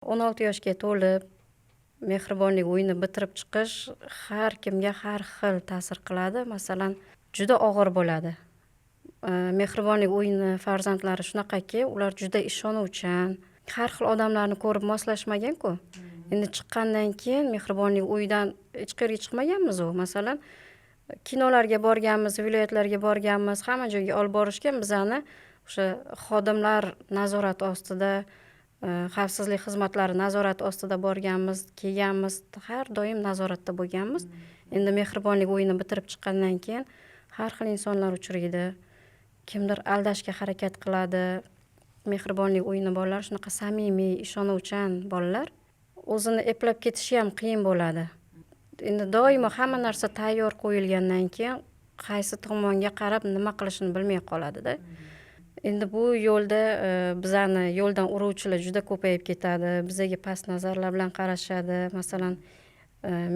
16 yoshga to'lib, mehribonlik uyini bitirib chiqish har kimga har xil ta'sir qiladi. Masalan, juda og'ir bo'ladi. Mehribonlik uyini farzandlari shunaqaki, ular juda ishonuvchan, har xil odamlarni ko'rib moslashmagan-ku. Endi chiqqandan keyin mehribonlik uyidan hech qayerga chiqmaganmiz u. Masalan, kinolarga borganmiz, viloyatlarga borganmiz, hamma joyga olib borishgan bizani o'sha xodimlar nazorati ostida, xavfsizlik xizmatlari nazorati ostida borganmiz, kelganmiz, har doim nazoratda bo'lganmiz. Endi mehribonlik uyini bitirib chiqqandan keyin har xil insonlar uchraydi. Kimdir aldashga harakat qiladi. Mehribonlik uyini bolalari shunaqa samimiy, ishonuvchan bolalar. O'zini eplab ketishi ham qiyin bo'ladi. Endi doimo hamma narsa tayyor qo'yilgandan keyin qaysi tomonga qarab nima qilishini bilmay qoladida. Endi bu yo'lda bizani yo'ldan uruvchilar juda ko'payib ketadi. Bizaga past nazarlar bilan qarashadi. Masalan,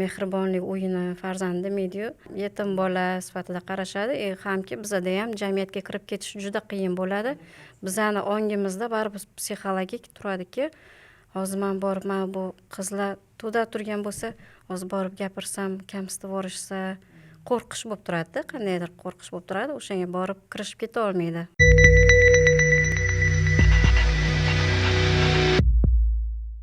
mehribonlik uyini farzandi demaydiyu, yetim bola sifatida qarashadi. Hamki bizada ham jamiyatga kirib ketish juda qiyin bo'ladi. Bizani ongimizda baribir psixologik turadiki, hozir man borib, mana bu qizlar to'da turgan bo'lsa, hozir borib gapirsam, kamsitib yuborishsa, qo'rqish bo'lib turadida, qandaydir qo'rqish bo'lib turadi. O'shanga borib kirishib keta olmaydi.